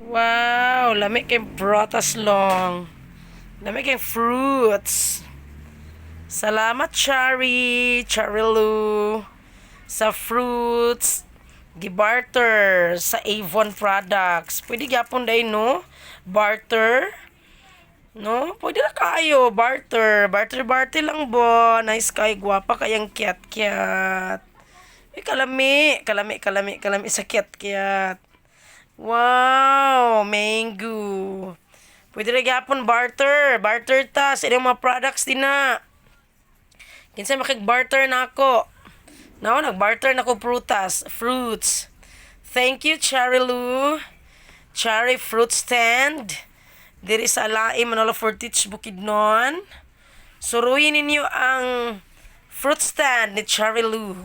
Wow, lami kay prutas long. Lami kay fruits. Salamat, Cherry, Cherry Lou, sa fruits gibarter sa Avon products. Pwede gyapon day, no? Barter. No? Pwede na kayo barter. Barter barter lang bo. Nice kay gwapa kayang kyat-kyat. Uy, kalami, kalami, kalami, kalami sa kyat-kyat. Wow, mango. Pwede ra gyapon barter. Barter ta sa inyong mga products din na. Kinsa makig-barter na ako? No, nag-barter na ko prutas, fruits. Thank you, Cherry Lou. Cherry Fruit Stand. Diri sa Alae, Manolo Fortich, Bukidnon. Suruyin ninyo ang fruit stand ni Cherry Lou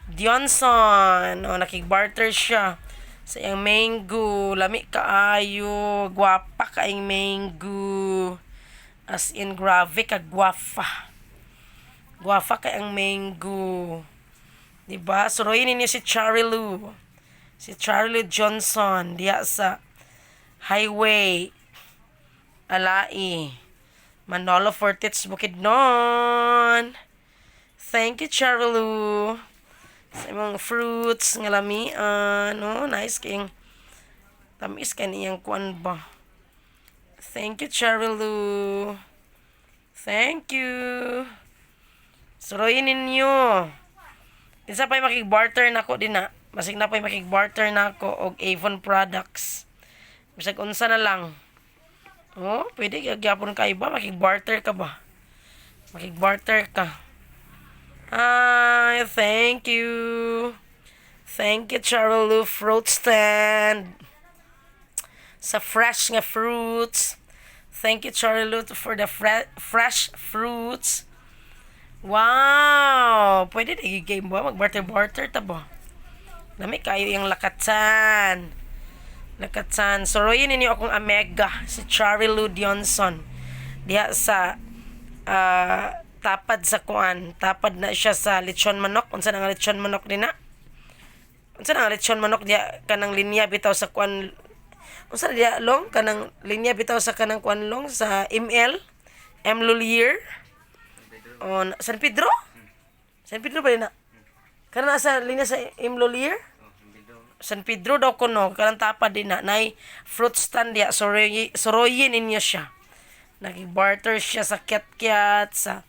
Dionson. O, nakig-barter siya sa iyang mango. Lami kaayo. Gwapa kaayong mango. As in, grabe ka gwafa. Gwafa kay ang mango. Diba? Suruyin ninyo si Cherry Lou. Si Charlie Johnson. Diya sa Highway. Alae. Manolo Fortich, Bukidnon. Thank you, Cherry Lou. Sa imong fruits nga lamian. No, nice king. Tamis kay niyang kuan ba. Thank you, Cherry Lou. Thank you. Suruyin ninyo. Kinsa pa'y makig-barter nako din na. Basig na pa'y makig-barter nako og Avon products. Bisag unsa na lang. Oh, pwede gyapon kay ba makig-barter ka ba? Makig-barter ka. Hi, thank you. Thank you, Cherry Lou Fruit Stand. Sa fresh nga fruits. Thank you, Cherry Lou, for the fresh fruits. Wow! Pwede na game ba? Mag-barter-barter ta ba? Lami kayo yung lakatan. Lakatan. Suroyin ninyo akong Amega, si Cherry Lou Dionson. Diha sa tapad sa kuan. Tapad na siya sa lechon manok. Unsa na nga lechon manok din na? Unsa na nga lechon manok diha kanang linya bitaw sa kuan? Unsa na diha long kanang linya bitaw sa kanang kuan long sa ML M Lhuillier on San Pedro? San Pedro ba din na? Kana sa linya sa M Lhuillier? San Pedro daw kuno kanang tapad din na nay fruit stand diya. Suroy suroyin ninyo siya. Nag-barter siya sa kyat-kyat, sa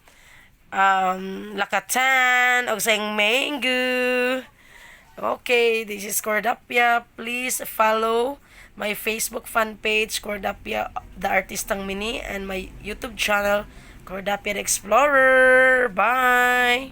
lakatan og sa iyang mango. Okay, this is Cordapia. Please follow my Facebook fan page, Cordapia the Artistang Mini, and my YouTube channel, Cordapia the Explorer. Bye!